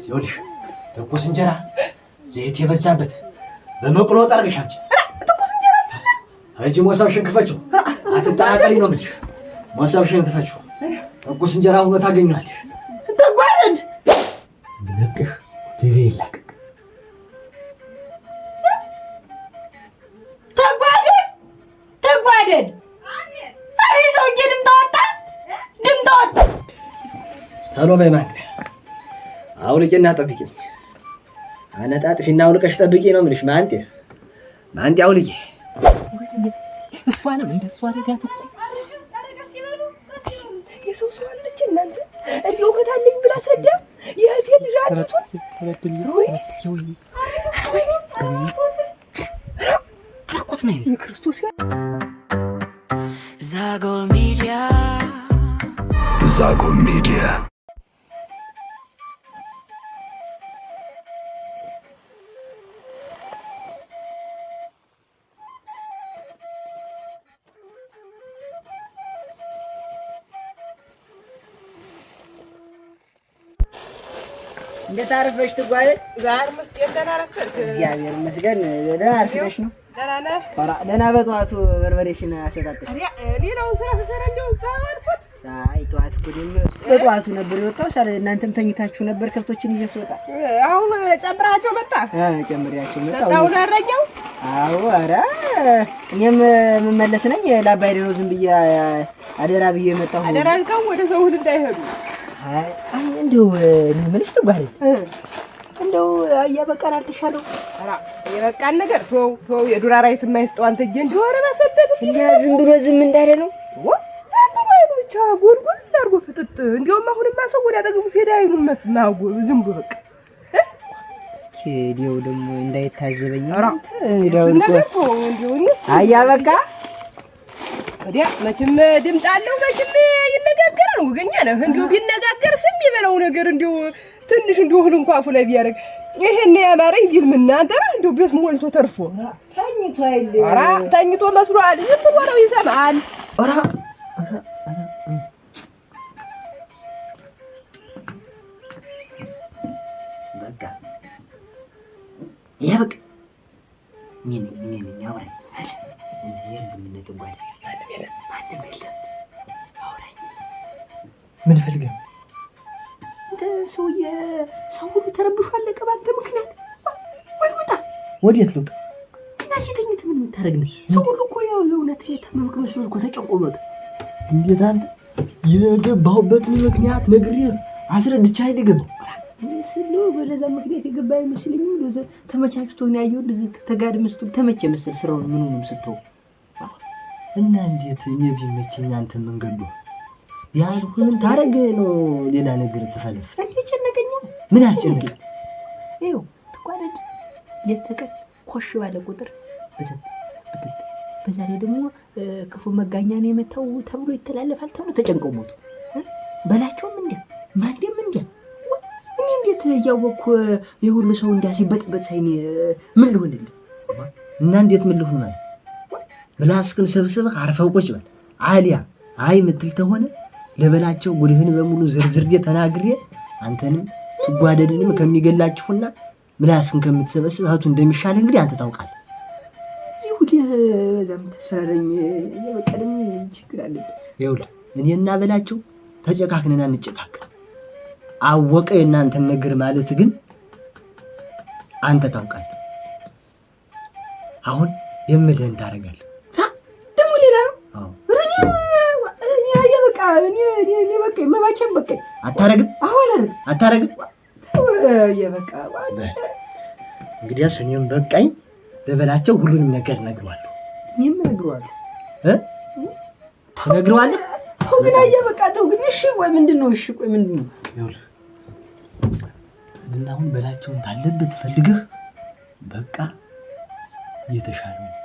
ይኸውልሽ ትኩስ እንጀራ ዘይት የበዛበት በመቅሎ ጠርገሽ አምጪ። ትኩስ እንጀራ ሲለ ሂጂ ሞሰብሽን ክፈችው። አትጠራጠሪ ነው የምልሽ። ሞሰብሽን ክፈችው። ትኩስ እንጀራ ሆኖ ታገኘዋለሽ። ተጓረድ ብለቅሽ ወደቤ ይላቀቅ። ተጓደድ ተጓደድ። ኧረ ሰውዬ ድምፅ አወጣ፣ ድምፅ አወጣ። ቶሎ በይ ማንጤ፣ አውልቂና ጠብቂኝ። አነጣጥፊና አውልቀሽ ጠብቂ ነው የምልሽ። ማንጤ ማንጤ አውልቂ። እሷንም እንደሱ አደረጋት እኮ። የሰው ሰው አለች እናንተ እንዲሁ እህት አለኝ ብላ ሰዳ የእህቴ ልጅ አለቱን ክርስቶስ ዛጎል ሚዲያ። ዛጎል ሚዲያ። እንዴት አረፈሽ ትጓደል? ዛር መስገን ደህና አረፈድክ? እግዚአብሔር ይመስገን። ደህና አርፍደሽ ነው? ደህና ነህ? ኧረ ደህና። በጠዋቱ በርበሬሽን አሰጣጥሽ። ሌላውን ስራ ስሰራ እንዲያው አርፎት። አይ ጠዋት እኮ ደግሞ በጠዋቱ ነበር የወጣው። ሳለ እናንተም ተኝታችሁ ነበር። ከብቶችን ይዤ ስወጣ አሁን ጨምራቸው መጣ። ጨምሬያቸው መጣ። ሰጣው ለእረኛው። አዎ ኧረ እኔም የምመለስ ነኝ። ለአባይ ነው ዝም ብዬ አደራ ብዬ የመጣሁ። አደራ አልከው ወደ ሰው ሁሉ እንዳይሄዱ። አይ እንደው እኔ የምልሽ ትጓደል እንደው እያበቃን አልተሻለው? ኧረ የበቃን ነገር ተወው ተወው። የዱር አራዊት የማይስጠው አንተ እጄ እንዲሁ ኧረ ባሰበት እና ዝም ብሎ ዝም እንዳለ ነው። ዝም ብሎ አይኑ ብቻ ጎልጎል አድርጎ ፍጥጥ። እንዲያውም አሁንማ ሰው ወደ አጠገቡ ሲሄድ አይኑን ዝም ብሎ በቃ። እስኪ እንዲያው ደግሞ እንዳይታዘበኝ። ኧረ እሱን ነገር ተወው። እንዲሁ እኔስ አያ በቃ ወዲያ መቼም ድምፅ አለው መቼም ይነጋገራል። ወገኛ ነህ። እንዲሁ ቢነጋገር ስም የሚበላው ነገር እንዲሁ ትንሽ እንዲሁ እህል እንኳ አፉ ላይ ቢያደርግ ይሄን ያማረኝ ቢል ምን አንተ እንዲሁ ቤት ሞልቶ ተርፎ ተኝቶ አይደል? ኧረ ተኝቶ መስሏል። ዝም ብሎ ነው ይሰማል። ኧረ በቃ ይሄ በቃ እኔ ነኝ እኔ ነኝ። አውራኝ የሉም እነ ትጓደል ማንም የለም። አውራኝ ምን ፈልገህ ነው? አንተ ሰውዬ ሰው ሁሉ ተረብሾ አለቀ በአንተ ምክንያት። ወይ ውጣ! ወዴት ልውጣ? እና ሲተኝት ምን የምታደርግ ነህ? ሰው ሁሉ እኮ የእውነት የታመምክ መስሎት እኮ ተጨንቆ ሞተ። እንዴት አንተ የገባሁበትን ምክንያት ነግሬህ አስረድቼ አይደል የገባሁ? ስለ በለዛ ምክንያት የገባ አይመስለኝም። ተመቻችቶ ነው ያየው። እንደዚህ ተጋድመህ ስትውል ተመቸ መሰል ስራውን ምኑንም ስተው እና እንዴት እኔ ቢመቸኝ አንተ መንገዱ ያልኩህን ታረግ ነው ሌላ ነገር ትፈለፍ። እኔ ጨነቀኛ። ምን አስጨነቀ? ይኸው ትጓደድ ሌት ተቀን ኮሽ ባለ ቁጥር ብትት ብትት። በዛ ላይ ደግሞ ክፉ መጋኛ ነው የመታው ተብሎ ይተላለፋል ተብሎ ተጨንቀው ሞቱ። በላቸውም እንዲያ ማንዴም እንዲያ። እኔ እንዴት እያወቅኩ የሁሉ ሰው እንዲያ ሲበጥበጥ ሳይኔ ምን ልሆንልህ? እና እንዴት ምን ልሁን ማለት ምላስክን ሰብስበህ አርፈህ ቁጭ በል። አሊያ አይ ምትል ተሆነ ለበላቸው ጉድህን በሙሉ ዝርዝርዴ ተናግሬ አንተንም ትጓደድንም ከሚገላችሁና ምላስን ከምትሰበስብ እህቱ እንደሚሻልህ እንግዲህ አንተ ታውቃለህ። እዚህ ሁሌ በዛም ተስፈራረኝ። በቃ ደግሞ ችግር አለብህ። ይኸውልህ እኔና በላቸው ተጨካክነን አንጨካከን። አወቀ የእናንተን ነገር ማለት ግን አንተ ታውቃለህ። አሁን የምልህን ታደርጋለህ። ደግሞ ሌላ ነው። አዎ በቃ እኔ በቃኝ፣ መባቸም በቃኝ። አታረግም? አዎ አላረግም። አታረግም? በቃ እንግዲያስ እኔም በቃኝ። በበላቸው ሁሉንም ነገር እነግረዋለሁ። እኔም እነግረዋለሁ እ ትነግረዋለህ? ተው ግን አየህ፣ በቃ ተው ግን። እሺ ቆይ ምንድን ነው? እሺ ቆይ ምንድን ነው? ይኸውልህ እና አሁን በላቸውን ታለበት ፈልገህ በቃ እየተሻለው ነው፣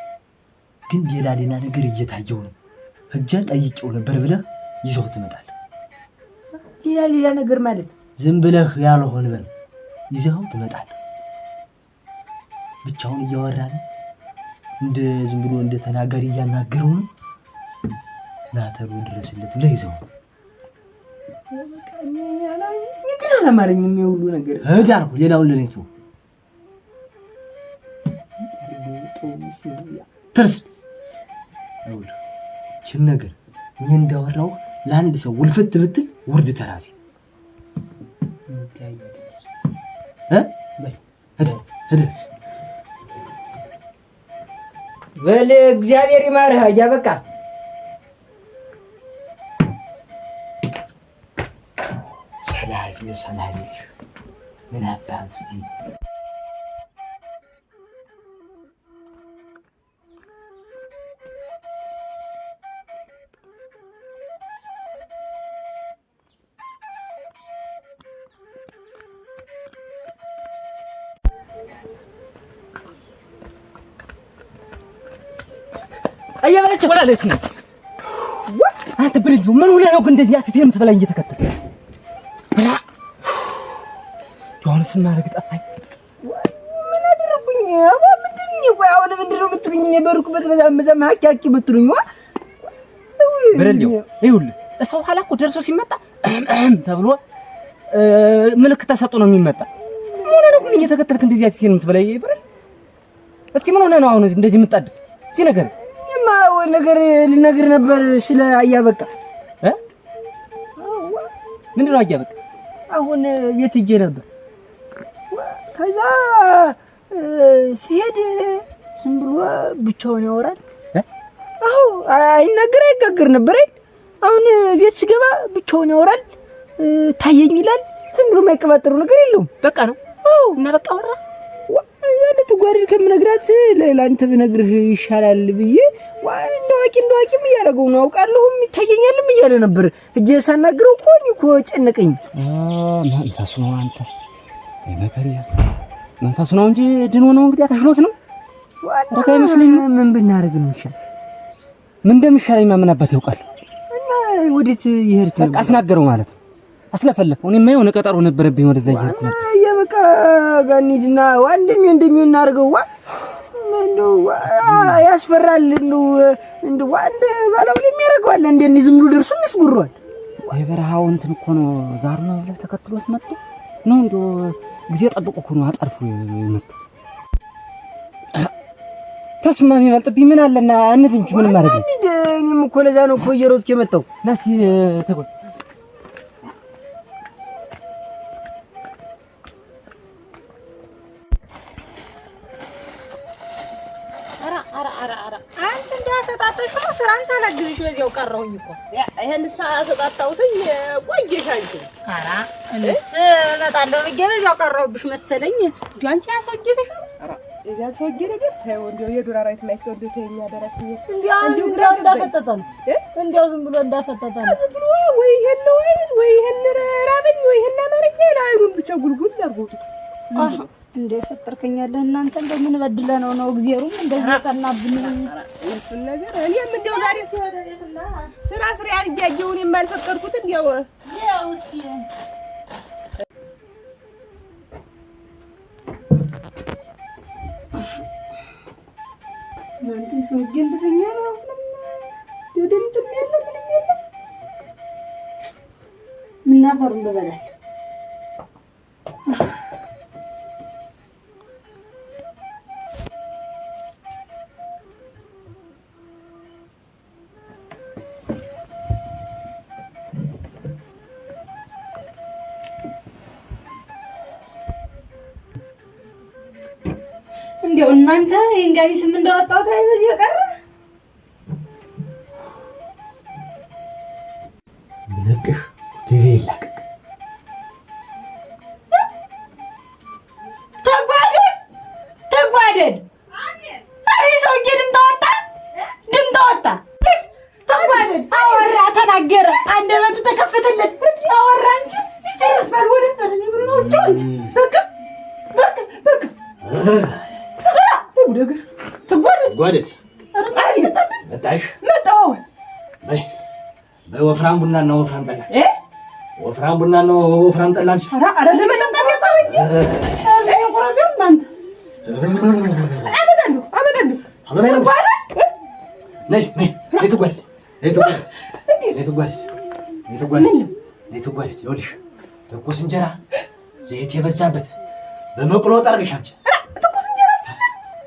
ግን ሌላ ሌላ ነገር እየታየው ነው። ሂጅ ጠይቄው ነበር ብለህ ይዘው ትመጣለህ። ሌላ ሌላ ነገር ማለት? ዝም ብለህ ያልሆን በል ይዘኸው ትመጣለህ። ብቻውን እያወራ ነው፣ እንደ ዝም ብሎ እንደ ተናጋሪ እያናገረው ነው። ና ተሎ ድረስለት ብለህ ይዘው ግን አላማረኝም የሁሉ ነገር። ሂድ አልኩህ። ሌላውን ለእኔ ተወው። ትርስ ይኸውልህ፣ ይህችን ነገር እኔ እንዳወራሁህ ለአንድ ሰው ውልፍት ብትል ውርድ ተራሴ ሂድ ሂድ። በል እግዚአብሔር ይማርህ። አያ በቃ ሰላቢ ሰላቢ ምን አባቱ እዚህ እየበለች ወላለች ነው። አንተ ብርዝ ምን ሆነህ ነው እንደዚህ አትቴን የምትበላኝ እየተከተልክ? ኧረ የሆነስ ማድረግ ጠፋኝ። ምን አደረኩኝ? አባ ምንድን ነው? ቆይ አሁን ምንድን ነው የምትሉኝ? እኔ በሩኩበት በዛም በዛም ሀኪ ሀኪ የምትሉኝ ዋ ብርሌው ይኸውልህ፣ ሰው ኋላ እኮ ደርሶ ሲመጣ ተብሎ ምልክት ተሰጥቶ ነው የሚመጣ። ምን ሆነህ ነው ግን እየተከተልክ እንደዚህ አትቴን የምትበላኝ? ብርል እስኪ ምን ሆነህ ነው አሁን እንደዚህ የምትጣድፍ? እስኪ ንገረኝ። እኔማ ነገር ልነግርህ ነበር ስለ አያበቃ። እ ምንድን ነው አያበቃ? አሁን ቤት ሂጄ ነበር። ከዛ ሲሄድ ዝም ብሎ ብቻውን ያወራል። አዎ አይናገር አይጋገር ነበር አይደል? አሁን ቤት ስገባ ብቻውን ያወራል፣ ታየኝ ይላል። ዝም ብሎ የማይቀባጠረው ነገር የለውም። በቃ ነው። አዎ እና በቃ ወራ እዛ ለትጓሪድ ከምነግራት ለአንተ ብነግርህ ይሻላል ብዬ እንደ አዋቂ እንደ አዋቂም እያደረገው ነው አውቃለሁም ይታየኛልም እያለ ነበር። እጄ ሳናግረው እኮ እኔ እኮ ጨነቀኝ። መንፈሱ ነው አንተ መከሪያ መንፈሱ ነው እንጂ ድኖ ነው እንግዲህ ተሽሎት ነው። ረካ አይመስለኝም። ምን ብናደርግ ነው ይሻል? ምን እንደሚሻለኝ ማምን አባት ያውቃል። እና ወዴት ይሄድክ? በቃ አስናገረው ማለት ነው። አስለፈለፈው። እኔማ የሆነ ቀጠሮ ነበረብኝ ወደዛ እየሄድኩ ነበር። የበቃ ጋር እንሂድና ዋ እንደሚሆን እንደሚሆን እናድርገው። ዋ እንደው ያስፈራል። እንደው እንደው ዋ እንደ ባላው የሚያደርገው አለ እንደ ዝም ብሎ ደርሶ የሚያስጎረዋል። የበረሃው እንትን እኮ ነው ዛሩ ነው ብለህ ተከትሎት መጥቶ ነው እንደው ጊዜ ጠብቆ እኮ ነው አጣርፎ የመጣው። ተስማ የሚበልጥብኝ ምን አለና እንሂድ እንጂ ምን ማድረግ ነው? እኔም እኮ ለዛ ነው እኮ እየሮጥክ የመጣው። ና እስኪ ተጎዝ። አንቺ እንዳሰጣጠሽ ነው ስራም ሳላግዝሽ በዚያው ቀረሁኝ እኮ። ይሄን ሳሰጣጣሁትኝ ቆየሽ አንቺ። ኧረ እኔስ እመጣለሁ ብዬ በዚያው ቀረሁብሽ መሰለኝ። እንደው አንቺ ያስወጌተሽ ነው። የዚያን ሰውዬ ነገር ተይው፣ እንደው የዱር አራዊት የማይስተው እንደው ተይኝ አደራችሁኝ። እንዲያው ግራ እንዳፈጠጠ ነው። እንዲያው ዝም ብሎ እንዳፈጠጠ ነው። ዝም ብሎ ወይ ይሄን ነው አይን ወይ ይሄን ራበኝ ወይ ይሄን አማረኝ ይላል። አይኑን ብቻ ጉልጉል አድርጎት ዝም ብሎ እንደ ፈጠርከኛለህ እናንተ እንደምን በድለ ነው ነው እግዚአብሔሩም እንደዚህ የጠናብን እሱን ነገር እኔም እንደው ዛሬ ስራ ስራ አድርጌ የማልፈቀድኩት እንዲያው ያው እስኪ እናንተ ሰውዬ እንደተኛ ነው። አሁንም ድምፅም የለ ምንም የለ። ምናፈሩን በበላል እንዲያው እናንተ ይሄን ጋቢ ስም እንዳወጣሁት አይ በዚህ ቀረ። ብለቅሽ ደቤ ይላቀቅ። ተጓደድ ተጓደድ። ኧረ ሰውዬ ድምፅ አወጣ ድምፅ አወጣ። ተጓደድ አወራ፣ ተናገረ፣ አንደበቱ ተከፈተለት። አወራ እንጂ ይጨርስ ባልሆነ ኧረ እኔ ምን ነው እንጂ በቃ በቃ በቃ ነገር ትጓደድ ጓደድ መጣሽ? መጣሁ። በይ በይ፣ ወፍራም ቡና እና ወፍራም ጠላ፣ ወፍራም ቡና እና ወፍራም ጠላ። አንቺ ኧረ ኧረ ለመጠጣት መጣሁ እንጂ ኧረ እናንተ አመጣለሁ አመጣለሁ። ነይ ነይ ነይ፣ ትጓደድ ነይ፣ ትጓደድ ነይ፣ ትጓደድ ነይ፣ ትጓደድ ነይ፣ ትጓደድ ትጓደድ፣ ይኸውልሽ ትኩስ እንጀራ ዘይት የበዛበት በመቅሎ ጠርገሽ አምጪ። ትኩስ እንጀራ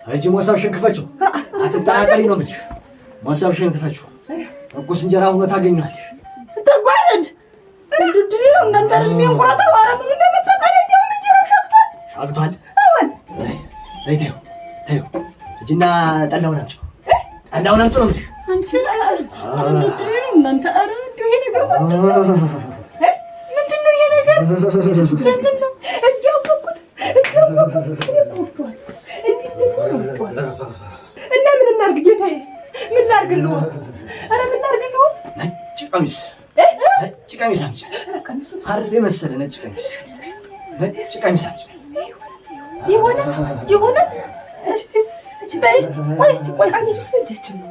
ሂጂ ሞሰብሽን ክፈችው። አትጠራጠሪ ነው የምልሽ። ሞሰብሽን ክፈችው። ትኩስ እንጀራ ሆኖ ታገኘዋለሽ። ተጓደድ እንድድሪ ነው እናንተ አይደል የሚንቆራጣው? ኧረ ምኑ እንደመጣ እንዲያውም እንጀራው ሻግቷል፣ ሻግቷል። አዎን አይ ተይው ተይው፣ ሂጂና ጠላውን አምጪው። ጠላውን አምጪው ነው የምልሽ። አንቺ እንድድሪ ነው እናንተ። ኧረ እንደው ይሄ ነገር ምንድን ነው? ይሄ ነገር ለምን ነው እያወቅሁት እያወቅሁት እኔ እኮ ወደዋለሁ እኔ እኮ ወደዋለሁ። እና ምን እናድርግ ጌታዬ? ምን ላድርግልዎ? ኧረ ምን ላድርግልዎ? ነጭ ቀሚስ ነጭ ቀሚስ አምጪ። ሐር የመሰለ ነጭ ቀሚስ ነጭ ቀሚስ አምጪ። ይሆናል ይሆናል። በይ እስኪ ቆይ እስኪ ቆይ እስኪ ቀሚሱስ በእጃችን ነው።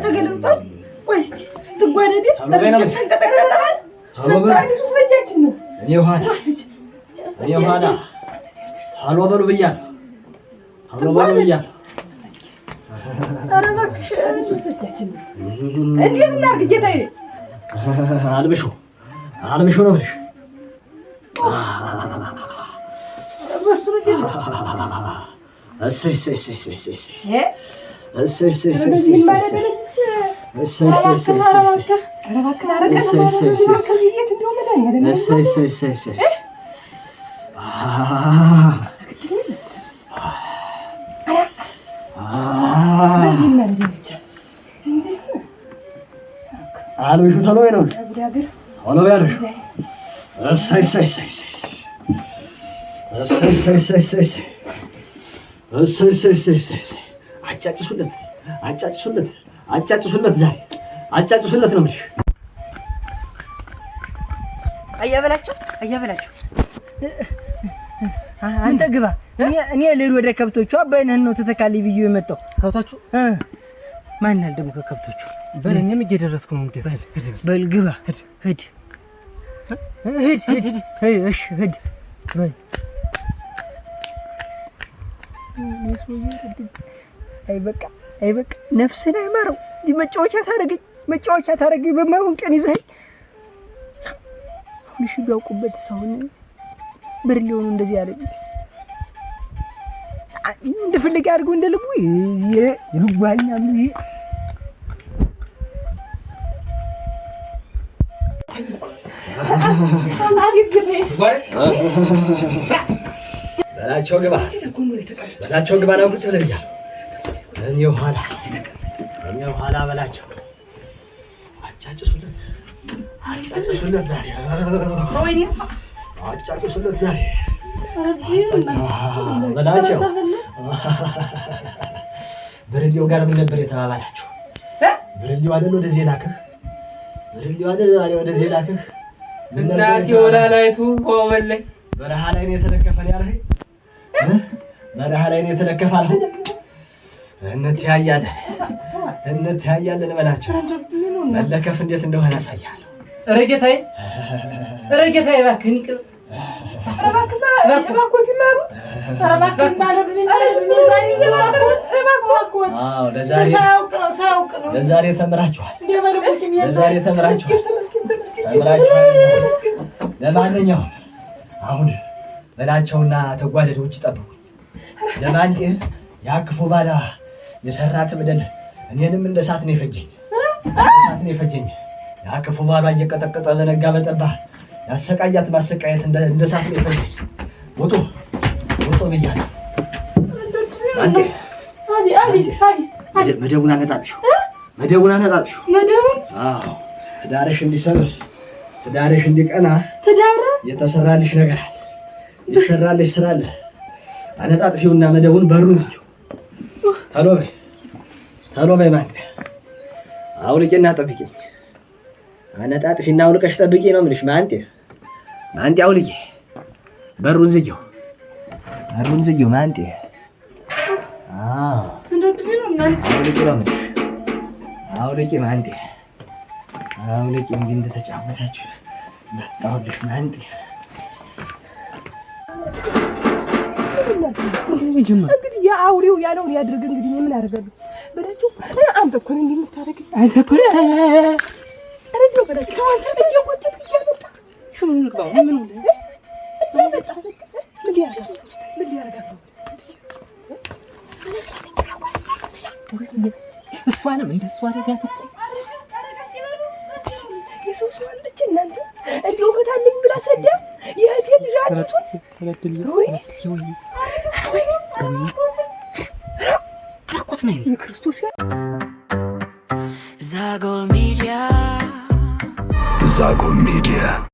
ተገልብጧል። ቆይ እስኪ ትጓደድ ቶሎ በይ ነው የምልሽ። ተንቀጠቀጠ። ቶሎ በሉ። ቀሚሱስ በእጃችን ነው። እኔ ኋላ እኔ ኋላ ቶሎ በሉ ብያለሁ። ቶሎ በሉ ብያለሁ። ኧረ እባክሽ ቀሚሱስ በእጃችን ነው። እንዴት እናድርግ ጌታዬ? አልብሹ አልብሹ ነው የምልሽ። በሱ ነው ፊት እሰይ እሰይ እሰይ እሰይ እሰይ እሰይ እሰይ እሰይ እሰይ እንደዚህ እሰይ ማለት እሰይ እሰይ እሰይ እሰይ እሰይ ኧረ እባክህ አረቀ እሰይ እሰይ እሰይ ከዚህ ቤት እንደው መድኃኒዓለም እሰይ እሰይ እሰይ እሰይ በዚህ ማለት ብቻ እንደሱ አልብሹ ቶሎ በይ ነው የምልሽ። ጉድ ሀገር ቶሎ በይ አልብሹ። እሰይ እሰይ እሰይ እሰይ እሰይ እሰይ እሰይ እሰይ እሰይ እሰይ እሰይ እሰይ እሰይ እሰይ እሰይ አጫጭሱለት አጫጭሱለት አጫጭሱለት ዛሬ አጫጭሱለት ነው የምልሽ። አያበላቸው አያበላቸው፣ አንተ ግባ። እኔ ልሂድ ወደ ከብቶቹ። አባይነህን ነው ተተካልኝ ብዬ የመጣው። ከብታችሁ ማን አለ ደግሞ ከከብቶቹ? በል እኔም እየደረስኩ ነው። ደስ በል ግባ፣ ሂድ ሂድ ሂድ። እሺ ሂድ በል። አይ በቃ አይ በቃ፣ ነፍስህን አይማረው። እንዲህ መጫወቻ ታደርገኝ መጫወቻ ታደርገኝ በማይሆን ቀን ይዘኸኝ። አሁን እሺ ቢያውቁበት ሰውን ብር ሊሆኑ እንደዚህ ያደረግስ እንደፈለገ አድርገው እንደ ልቡ ይልጓኛሉ። ይሄ አቤት ጌታዬ። በላቸው ግባ በላቸው ግባ ነው ቁጭ ብለህ ብያለሁ። እኔ ኋላ እኔ ኋላ በላቸው። አጫጭሱለት አጫጭሱለት ዛሬ አጫጭሱለት ዛሬ በላቸው። ብርሌው ጋር ምን ነበር የተባባላችሁ? ብርሌው አይደል ወደዚህ የላክህ? ብርሌው አይደል ዛሬ ወደዚህ የላክህ? ምን ነበር እናቴ የተባባላችሁ? ወላላይቱ ሆበለኝ በረሃ ላይ ነው የተለከፈ ነው ያልኸኝ? በረሃ ላይ ነው የተለከፈ አልኸኝ? እንተያያለን እንተያያለን በላቸው። መለከፍ እንዴት እንደሆነ አሳያለሁ። ኧረ ጌታዬ፣ ኧረ ጌታዬ እባክህን ይቅር። ኧረ እባክህ እባክዎት ይማሩት። ኧረ እባክህ ማለት ነው እባክዎት። አዎ ለዛሬ ሳያውቅ ነው ሳያውቅ ነው። ለዛሬ ተምራችኋል። እንደ በልቦት የሚያውቅ ለዛሬ ተምራችኋል። ተመስገን ተመስገን ተምራችኋል። ለማንኛውም አሁን በላቸውና ተጓደድ ውጭ ጠብቁኝ። ለማንጤ ያ ክፉ ባላ የሰራት በደል እኔንም እንደ እሳት ነው የፈጀኝ፣ እሳት ነው የፈጀኝ። ያ ክፉ ባሏ እየቀጠቀጠ በነጋ በጠባ ያሰቃያት ማሰቃየት እንደ እሳት ነው የፈጀኝ። ውጡ ውጡ ብያለሁ። ማንጤ አቤት አቤት። መደቡን አነጣጥሽው፣ መደቡን አነጣጥሽው። መደቡን? አዎ ትዳርሽ እንዲሰምር ትዳርሽ እንዲቀና ትዳር የተሰራልሽ ነገር አለ፣ ይሰራልሽ ስራ አለ። አነጣጥፊውና መደቡን በሩን ዝጊው። ቶሎ በይ ቶሎ በይ ማንጤ፣ አውልቂና ጠብቂኝ። አነጣጥፊና አውልቀሽ ጠብቂ ነው የምልሽ ማንጤ። ማንጤ አውልቂ፣ በሩን ዝጊው፣ በሩን ዝጊው ማንጤ። አዎ አውልቂ ነው የምልሽ፣ አውልቂ ማንጤ፣ አውልቂ። እንዲህ እንደተጫወታችሁ መጣሁልሽ ማንጤ። እንግዲህ የአውሬው ያለውን ያድርግ። እንግዲህ እኔ ምን አደርጋለሁ በላቸው። አንተ እኮ ነው እንዲህ የምታደርገኝ። አንተ እኮ ነህ። ኧረ እንደው በላቸው አንተ እየጎተትክ እያመጣህ ምኑ ልግባው? ምኑ ምን ሊያረጋት ምን ሊያረጋት ነው? እሷንም እንደሱ አደረጋት እኮ። የሰው ሰው አምጥቼ እናንተ እንደው እህት አለኝ ብላ ሰዳ የእህቴ ልጅ አለቱን ወይ ራቁት ነው የክርስቶስ Zagol Media. Zagol Media.